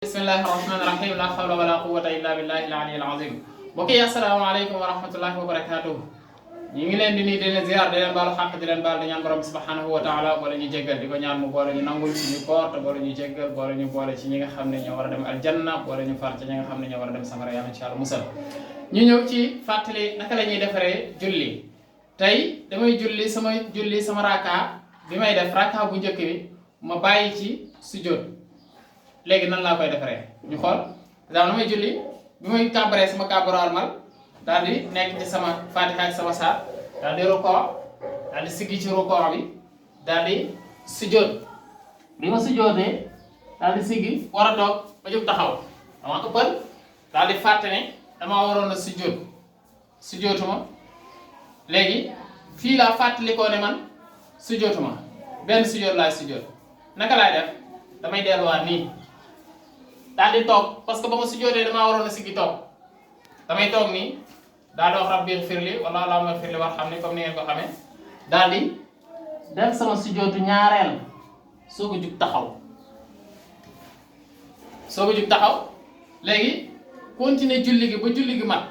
Bismillahirrahmanirrahim. La hawla wala quwwata illa billahi al-aliyyil azim. Mbokk yi asalaamaaleykum wa rahmatullahi wa barakatuh. ñu ngi leen di nuyu di leen ziar di leen baalu xaq di leen baal di ñaan borom subhanahu wa taala boole ñu jéggal di ko ñaan mu boole ñu nangul suñu koor te boole ñu jéggal boole ñu boole ci ñi nga xam ne ñoo war a dem aljanna boole ñu far ci ñi nga xam ne ñoo war a dem safara yàlla ci yàlla musal. ñu ñëw ci fàttali naka la ñuy defaree julli tey damay julli sama raka bi may def raka bu njëkk bi ma bàyyi ci sujjóot. léegi nan laa koy defaree ñu xool daal damay julli bi may kàbbaree sama kàbbaru armal daal di nekk ci sama fatiha ak sama saar daal di rukoo daal di siggi ci rukoo bi daal di sujjóot bi ma sujjóotee daal di siggi war a toog ba jóg taxaw dama ëppal daal di fàtte ne damaa waroon a sujjóotuma léegi fii laa fàttalikoo ne man sujjóotuma benn sujjóot laay sujjóot naka laay def damay delluwaat nii daal di toog parce que ba ma sujjóotee damaa waroon a siggi toog damay toog nii daal di wax rabbi ighfirli wala allahumma ighfirli warhamni comme ni ngeen ko xamee daal di def sama sujjóotu ñaareel soog a jug taxaw léegi continuer julli gi ba julli gi mat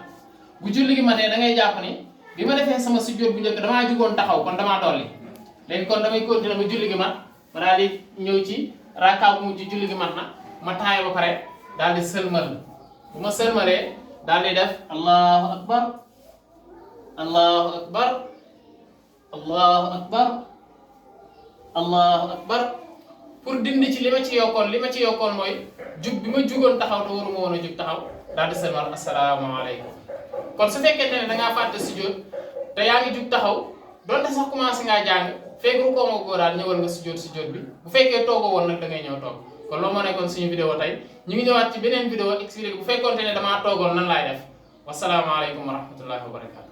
bu julli gi matee da ngay jàpp ni bi ma defee sama sujjóot bu njëkk damaa jugoon taxaw kon damaa dolli léegi kon damay continuer ba julli gi mat ma daal di ñëw ci rakka bu mujj julli gi mat na ma taaya ba pare daal di sëlmal bu ma sëlmalee daal di def allahu akbar allahu akbar allahu akbar allahu akbar pour dindi ci li ma ci yokkoon mooy jug bi ma jugoon taxaw te waruma woon a jug taxaw daal di sëlmal asalaamaaleykum kon su fekkente ne dangaa fàtte sujjóot te yaa ngi jug taxaw donte sax commencé ngaa jàng fekk ru ko ma góoraal ñëwal nga sujjóot bi bu fekkee toogoo woon nag da ngay ñëw toog kon loolu moo nekkoon suñu vidéo tey ñu ngi ñëwaat ci beneen vidéo expliqué bu fekkoonte ne damaa toogoon nan laay def wasalaamaaleykum wa rahmatullahi wa barakatu